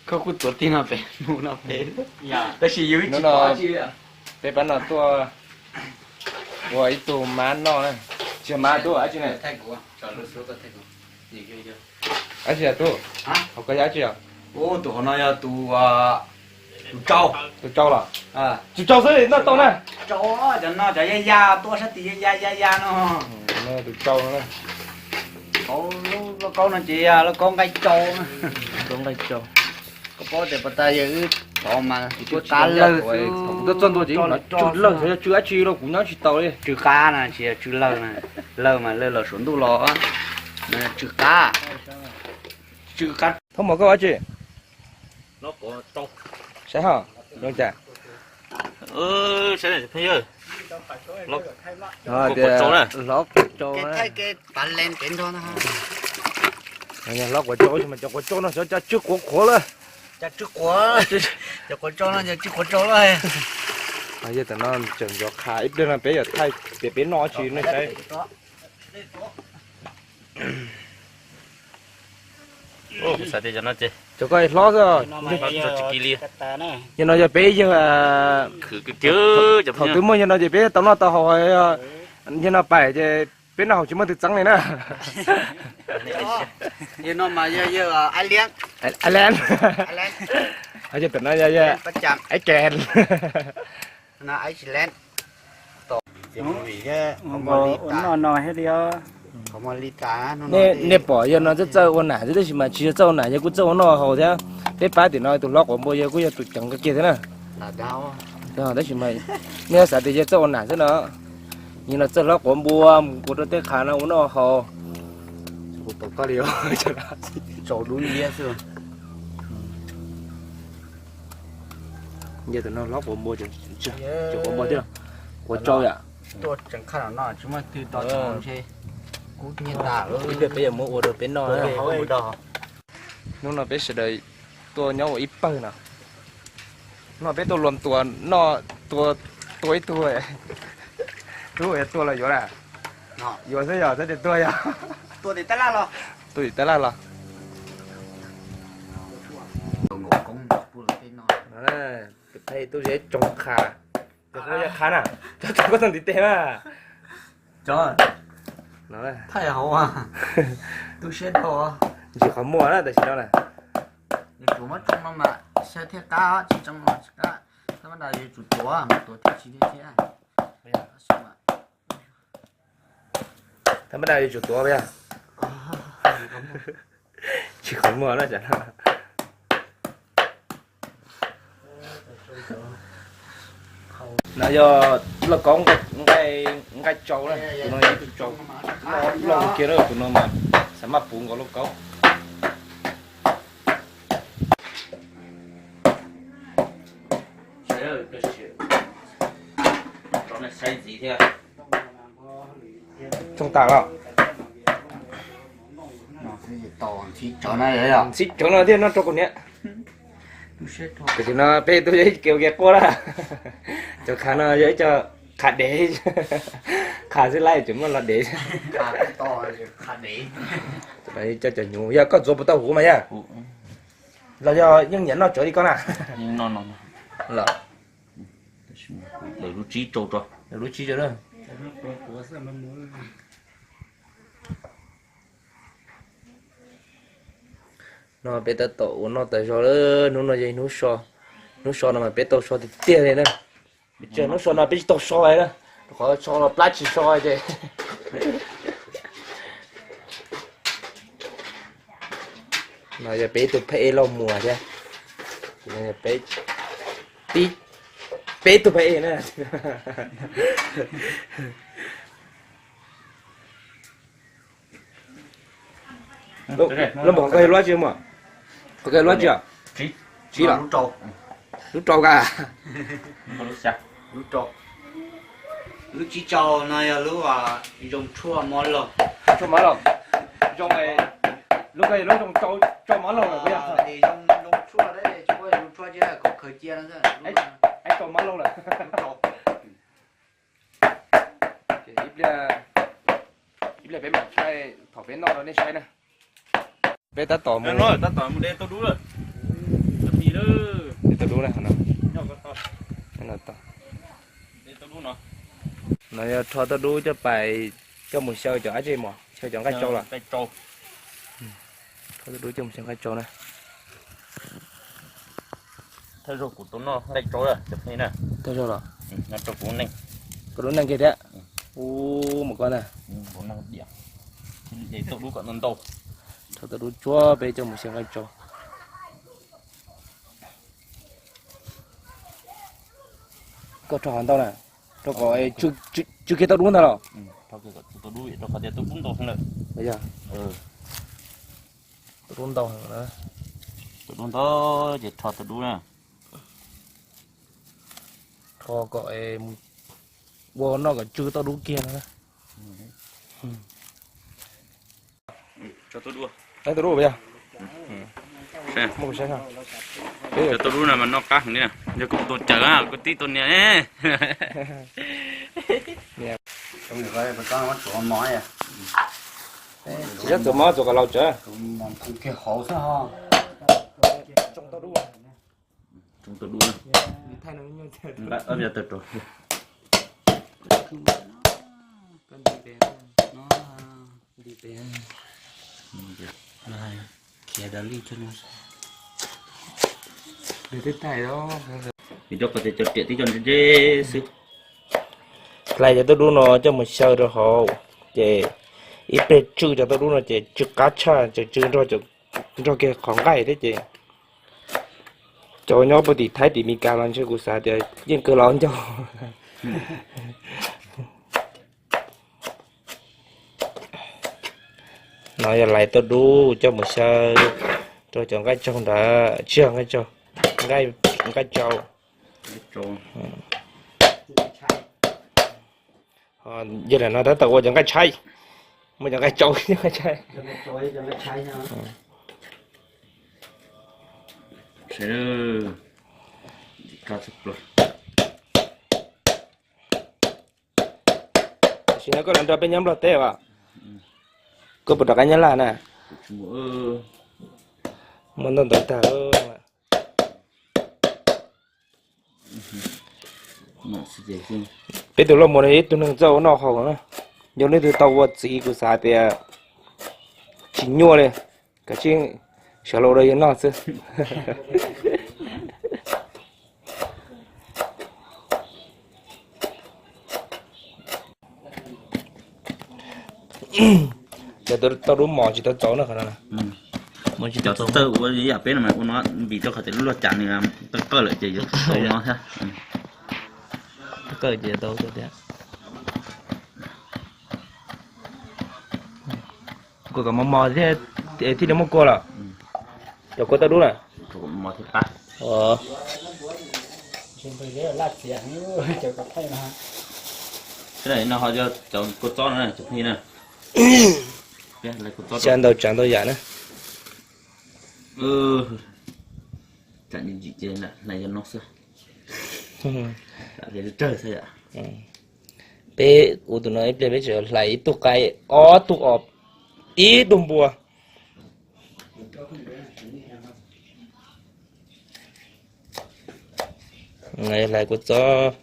Koj kuj tuav tib no pem mus no pem, tab sis yus tsis pom dab tsi. Peb pab no tuaj ua ib tug mab noj na. Tsis yog mab, tuaj dab tsi na? Dab tsi yog tub? Hauv koj yog dab tsi os? Tus hauv no yog tus, tus tsau. Tus tsau los? Tus tsau xwb noj tau na. Tsau, cov no cov ya ya tuaj sab tid ya ya ya ya no. Tus tsau no. Hauv lub lauj kaub no ces yog lauj kaub nqaij tsau. Lauj kaub nqaij tsau. Koj paub tias pas tas yawg wb thov mas tsw qab lawg xwb. Kuv tuaj txog ntua ces tsw lawg, xyov yog tsw dab tsi los kuv nyob tsis tau li. Tsw qab na, tsis yog tsw lawg na. Lawg mas lawg los suav ntuj los, tsw qab. Thab mos koj ua dab tsi? Saib ho, zoo cas? Hlob quav tsau, hlob quav tsau no xyov cas tsw quav quav lawm. Cas tsw quav, cov quav tsau no cas tsw quav tsau lawm. Yog tam no tseem yuav qha ib pliag no peb yuav thaij tias peb noj tsi nej saib. Cov koj hlob xwb. Yog no yog peb yawg, thaum twg muaj yawg no ces peb tau noj tau haus, yawg no pais ces peb noj haus tsis muaj twg txeeb li na. Yawg no mas yog yawg Ireland. Yog tam no yog yawg Ireland. Nej pom yawg no txawj txawj ua nam xwb tab sis mas tsis yog txawj ua nam, yawg kuj txawj ua noj haus thiab. Peb pab tim no tus hlob quav npua yawg kuj yog tus ceev kawg kiag thiab na. Tab sis mas nej xav tias yawg txawj ua nam xwb no, yawg no txawj hlob quav npua mus ua rau tej qhav no ua noj haus. Yog tam no hlob quav npua, quav npua thiab, quav tsau yom. Ib pliag peb yuav muab ua rau peb noj. Hnub no peb sawv daws tuaj nyob ua ib pawg no. Hnub no peb tuaj luam tua noj, tua, tua ib tug. Tub, tua los yuav na? Yuav xwb yog, xav tias tua yog. Tua tim tab laj los. Tub zeb tsoo qha. Cov koj yog qha na, cov koj tau ntiv tes na. Thaij hauv, tu siab dhau. Ntsis qhov muag na tam sim no na. Yuav tsum muab tsoo no mas saib thiaj qab, tsis tsoo no tsis qab. Tab mas yuav tsum tuav, tuav thiaj tsis thiaj. Tab mas yuav tsum tuav yog. Tsis qhov muag na. No yog lauj kaub nqaij tsau na, tus no yog ib tug tsau loj kiag na, tus no mas xav maj puv nkaus lauj kaub. Saib ntxiv thiab. Tsoo tas los? Ntxhib tsawv no thiaj noj rau kuv niam. Tam sim no peb tuaj yog ib kev ua ke quaj na. Cov qhav no yog ib co qhav dev, qhav xwb laib tseem muaj los dev. Cov hnyuv yog koj ntxuav puas tau huv mas yog? Los yog yeej nyiam noj tsawv li koj na? Los, lub tsib rau. No peb tab tom ua noj tas zog lawm, hnub no yog hnub so, hnub so no mas peb tau so tiag tiag li na. Pes tsawg hnub so no peb tsis tau so li na, rau qhov so los plab tsis so ces. No yog peb ib tug phab ej loj muag thiab. Peb, peb ib tug phab ej na. Lub npog koj yog lub dab tsi muam? Koj yog lub dab tsi? Tsib los? Lub rau ka. Lub tsib rau no yog lub zoo tshuaj mov laug. Tshuaj mov laug. Zoo, lub ko yog lub zoo tsau mov laug lawm puas yog? Zoo tshuaj, zoo tshuaj ces kom khaws cia no xwb. Ib tsau mov laug lawm. Ib pliag, ib pliag peb mam thaij thaum peb noj rau nej saib na. Peb tab tom mus, tab tom mus de tauj dub lawm. Tau dub na no. No yog rho tau dub coj pais, coj mus xyaw cov dab tsi mog, xyaw cov nqaij tsau los? Rho tau dub coj mus xyaw nqaij tsau na. Thawj zaug kuv tau noj nqaij tsau, cov phooj ywg na. Thawj zaug los? Koj lub neej kiag thiab. Ub, mus koj na. Rho tau dub tsuab peb coj mus xyaw nqaij tsau. Koj rho qhov ntau na, rau kom tsw kiag tau dub ntag los? Tau dub ntau, tau dub ntau ces rho tau dub na. Rho kom ua noj kom tsw tau dub kiag no. Tau dub yog? Tau dub no mas noj qab heev li na. Yog kuv tus cawm, kuv tib tus niam. Tsis txhob txuas mov, txuas kom laus tsawv. Tsoo tau dub. Khiav da li, cov riam tib co ntse ntse xwb. Hlais cov tau dub no coj mus xyaw rau hauv, ces ib pliag tsw cov tau dub no ces tsw qab tshaj, ces tsw nrog kiag qhov nqaij thiab ces cov nyob puag tim Thaib tim Meskas los ntshe kuv xav tias yeej kawg los ncauj. No yog hlais tau dub coj mus xyaw rau cov nqaij tsaug ntawd, tsis yog nqaij tsaug, nqaij tsau. Yog lam no tab tom ua cov nqaij tshaib, muaj cov nqaij tsau, cov nqaij tshaib. Tam sim no koj los nrog peb nyob Nplog teb as? Koj puas rov qab nyob Laj na? Muaj ntau ntawv tag. Peb tus lauj muam no yog ib tug neeg txawj ua noj haus na. Yog leej twg tau ua txiv kuv xav tias tsis nyuaj li, kav tsij sawv los ua rau yus noj xwb. Cov tau dub mos tsis tau txaus na qhov no. Cov txawj ua yam peb no mas ua no vim rau qhov tias lub loj cas nws qawj qawj lawm ces yuav tau no thiab. Qawj ces tau thiab. Kua kom mos mos thiab, thiaj li muaj kua los? Cov kua tau dub na. No ho yog cov kua txob no cov phooj ywg na. Xyaw ntau tsav ntau yam na. Peb ua tus no ib pliag peb tseem hlais ib tug qai, ob tug os, ib tug npua. Hlais kua txob.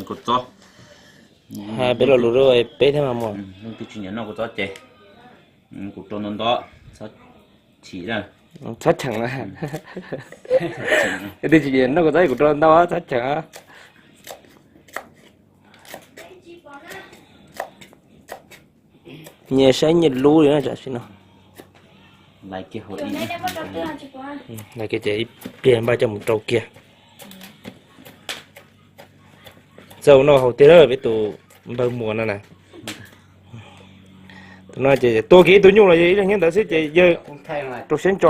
Kua txob. Peb lo lus rau peb thiab mas muaj. Leej twg tsis nyiam noj kua txob ces kuv rau ntau ntau, txhob chim na. Txhob cheem na. Leej twg tsis nyiam noj kua txob kuv rau ntau, txhob cheem. Nyias saib nyias lub li na, tam sim no. Lais kiag ces ib pliag npaj coj mus rau kiag. Txawj ua noj haus tiag lawm peb tus npawg Muas no na. Tus no ces tua kiag ib tug nyuj los yog ib leeg nyob ntawd xwb ces yawg rau siab ntso.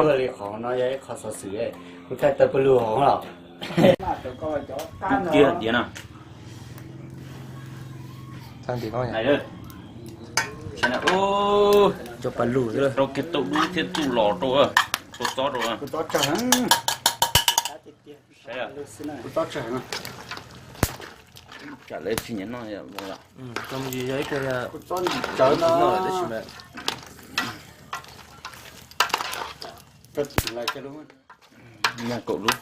Cov pas lug xwb. Rau kiag tau dub thiab txuj los rau, rau txob rau. Kuv txob tsawg no. Tsam lawv tsis nyiam noj yom. Yog ib co yog cawv no tab sis mas nyag kaum lub.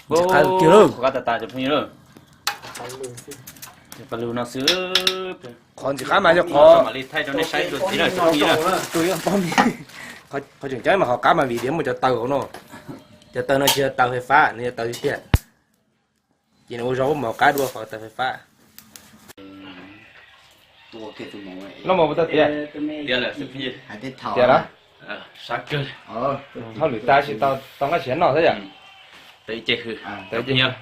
Qab tas tas cov phooj ywg. Paj lug no xwb. Qhov ntxim qab mas yog qhov mam li thaij rau nej saib dua ntxiv na cov phooj ywg na. Tus yog pab mi. Qhov tseem ceeb mas qhov qab mas vim tias muaj cov taws hauv no. Cov taws no tsis yog taws fais fab, nws yog taws tiag tiag. Ces nws ua zoo mus qab dua qhov taws fais fab. Noj mov puas tau tiav? Tiav lawm. Tiav lawm. Hauj lwm tas sis tau nqaij siav noj xwb yom. Tau ib ce hws, tau ib ce hws.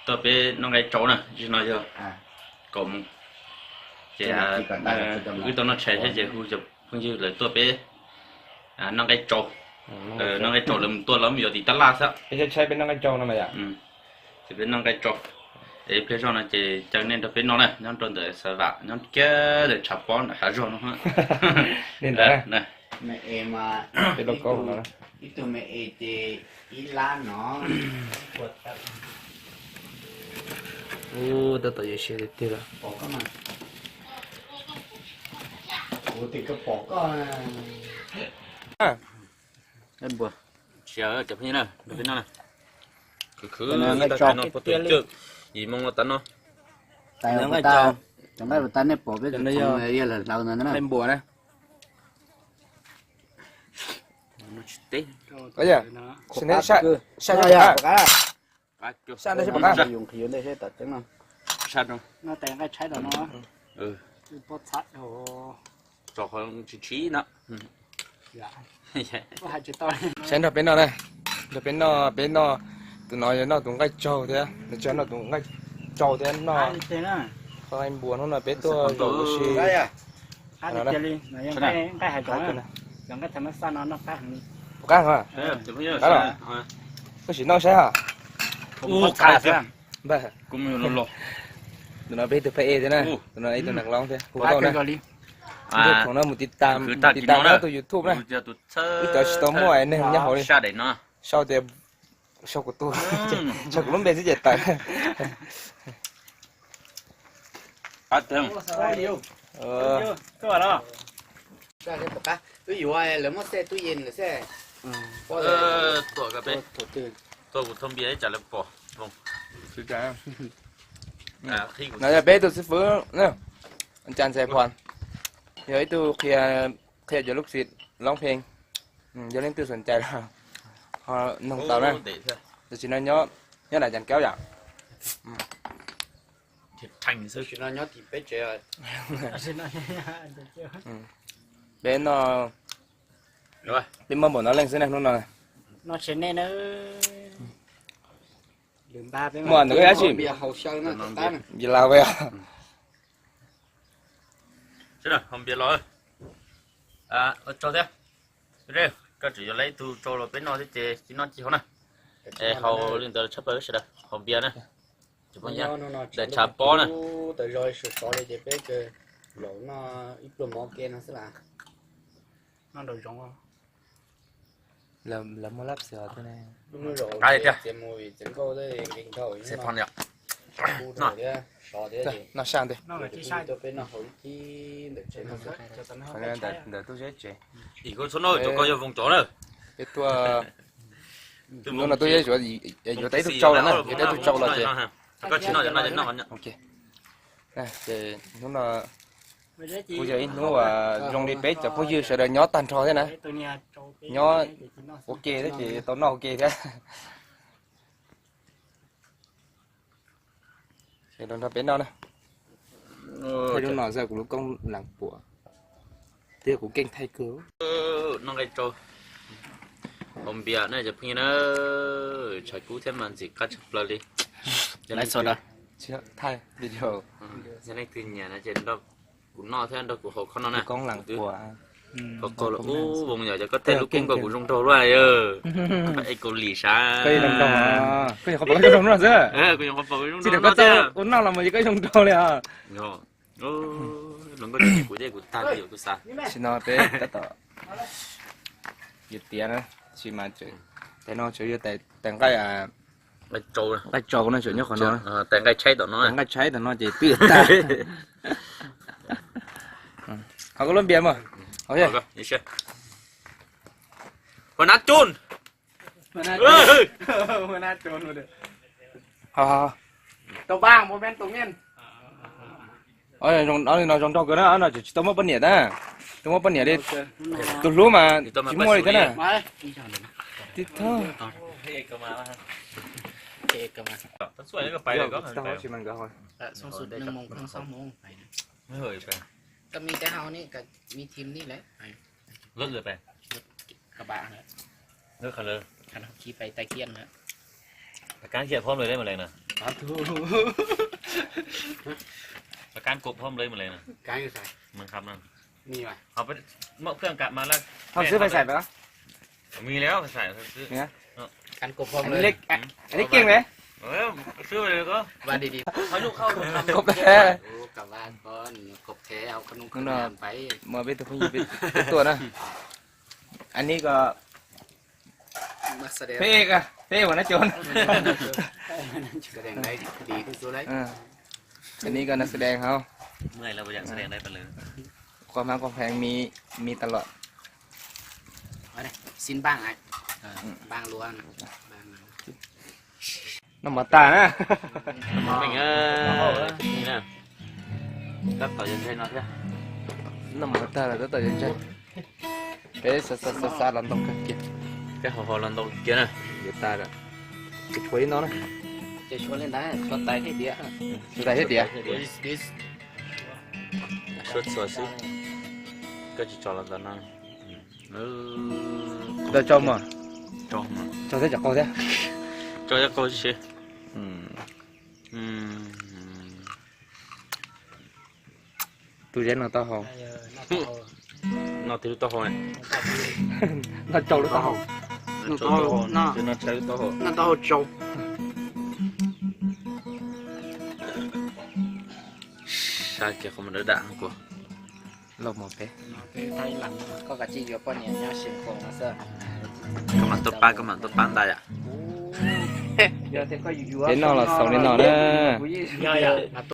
Tuaj peb noj nqaij tsau na, no yog kaum moos. Ces wb tau noj tshais thiab ces hu cov phooj ywg lawv tuaj peb noj nqaij tsau. Noj nqaij tsau lawv mus tuaj lawv mus yuav tim tab laj xwb. Peb noj nqaij tsau no mas yom. Ces peb noj nqaij tsau. Es ib pliag zog no ces caw nej nrog peb noj na, nyob rau ntawm Xav Vam, nyob kiag ntawm tshav pob ntawm hav zog no. Ib tug me es ces ib lab no. Tab tom yuav siav tiag tiag lawm. Kuv tias koj pom koj. Tsis, cov phooj ywg na, nrog peb noj na. Khwv khwv, tais no puag pem cwj, yim moo no tas no. Cov nqaij tas nej pom peb cov no yog hlawv hlawv ntawd na. Nqaij npua na. Sab ntawd seb pom qab. Sab ntawd seb pom qab. Saib nrog peb noj na, nrog peb noj, peb noj, tus no yog noj tus nqaij tsaug thiab, nws tsis noj tus nqaij tsaug thiab noj. Qhov nqaij npua hnub no peb tuaj zaum ua si. Pom qab, qab los, koj sim noj saib ha. Tus no peb ib tug phab ej thiab na, tus no ib tug nas loob thiab, hu nkauj na. Khoom no mus tiv tas, mus tiv tas tus YouTube na. Ib cov tsis tau muaj neeg nyob hauv li. Sau tias, sau kuv tus, sau kuv lub npe xwb ces tawm. Wb yuav lawv muab xej tub yees lawm xwb. Tuaj kuv thau npias ib tsam lawv pom. No yog peb ib tug xib fwb, cas ntxhais phom, yog ib tug qhia cov lub txim loob pheej, yog leej twg xom cai los ho noog tau na. Tam sim no nyob, nyob nram Cas Kaub yom. Peb no, peb muaj npaum no leej xwb na hnub no. Muaj ntawm koj dab tsi? Yus laus. Haus npias los, ua tsaug thiab. Koj tseem yuav lawv ib tug tsau los peb noj thiab ces cia noj ci hauv na. Es haus li ntawd tshaj plaws sawv daws haus npias na. Daim tshav pob na. Tawm zog sov sov li ces peb zaum noj ib pluag mov ke no xwb las. Lawv muaj lab xwm os. Qab tiag. Noj saj ntej. Ntawm tub zeb tsev. Peb tuaj, hnub no tub zeb yuav tau ib tug tsau los na, yuav tau ib tug tsau los ces. Ces hnub no kuj yog ib hnub uas zoo li peb cov phooj ywg sawv daws nyob tag nrho thiab na. Nyob ua ke thiab ces tau noj ua ke thiab. Nrog peb noj na. Thaij lub no xwb kuv lub koob lam puas. Tiag kuv keej thaij kawg. Noj nqaij tsau, haus npias na cov phooj ywg na. Tshav kub thiab mas ntxim qab tshaj plaws li. Thaij video. Yog leej twg nyiam no ces nrog kuv noj thiab nrog kuv haus khob no na. Koob lam puas. Qhov qaug los ub voos yom, cov koj thaij lub koob ko kuv zoo nraug luaj. Es Kaus Lim sav. Kuv nyuam qhuav pom koj zoo nraug xwb. Kuv nyuam qhuav pom kuv zoo nraug xwb. Kuv noj los mas yog koj zoo nraug li os. Hluas nkauj ces kuv thiab kuv tag li yom kuv xav. Sim no peb tab tom yuav tiav na, sim mas tseem Tais no tseem yog tais nqaij, nqaij tsaus no, tseem nyob qhov no. Tais nqaij tshaib tom no, tais nqaij tshaib tom no ces twb yuav tag. Ho koj lub npias mas. Ua nab cun. Tau npaum no zoo nraug kawg na, no tsis tau muab poj niam na. Tsis tau muab poj niam li. Tus hlub mas tsis muaj li thiab na. Tib tag. Lawv khiav phob lawm mas leej na. Lawv kab kub phob lawm mas leej na. Maj xwb fais xais pem. Li keej li. Kub peb. Muaj peb tug phooj ywg peb tuaj na. Anij ko peb, peb ua nab cun. Anij ko nas dees hauv. Quaj mab quaj pheev mi, mi tas lom. Noj mov tag na. Tab tom yog ntshai no thiab. Noj mov tag lawm tab tom yog ntshai. Peb xav xav xav los ntoo kawg kiag. Peb ho ho los ntoo kiag na. Yuav tas lawm. Ces tshuav li no na. Ces tshuav li ntawd, tshuav tais thiab diav. Tshuav tais thiab diav. Suab txuas xwb. Koj tsis tso los ntawm no. Tau tsau mas. Tsau thiab tsam qaug thiab. Tsau thiab qaug si. Tus zeb no taub hau. No twg lub taub hau? No tsau lub taub hau. No tsau lub taub hau. Sab kiag qhov muag dawb dam kuv. Lauj mog peb. Koj kav tsij yuav poj niam nyob Xeev Khuam no xwb. Koj mam tuaj pab, koj mam tuaj pab ntag yom. Peb noj los xaus li no na.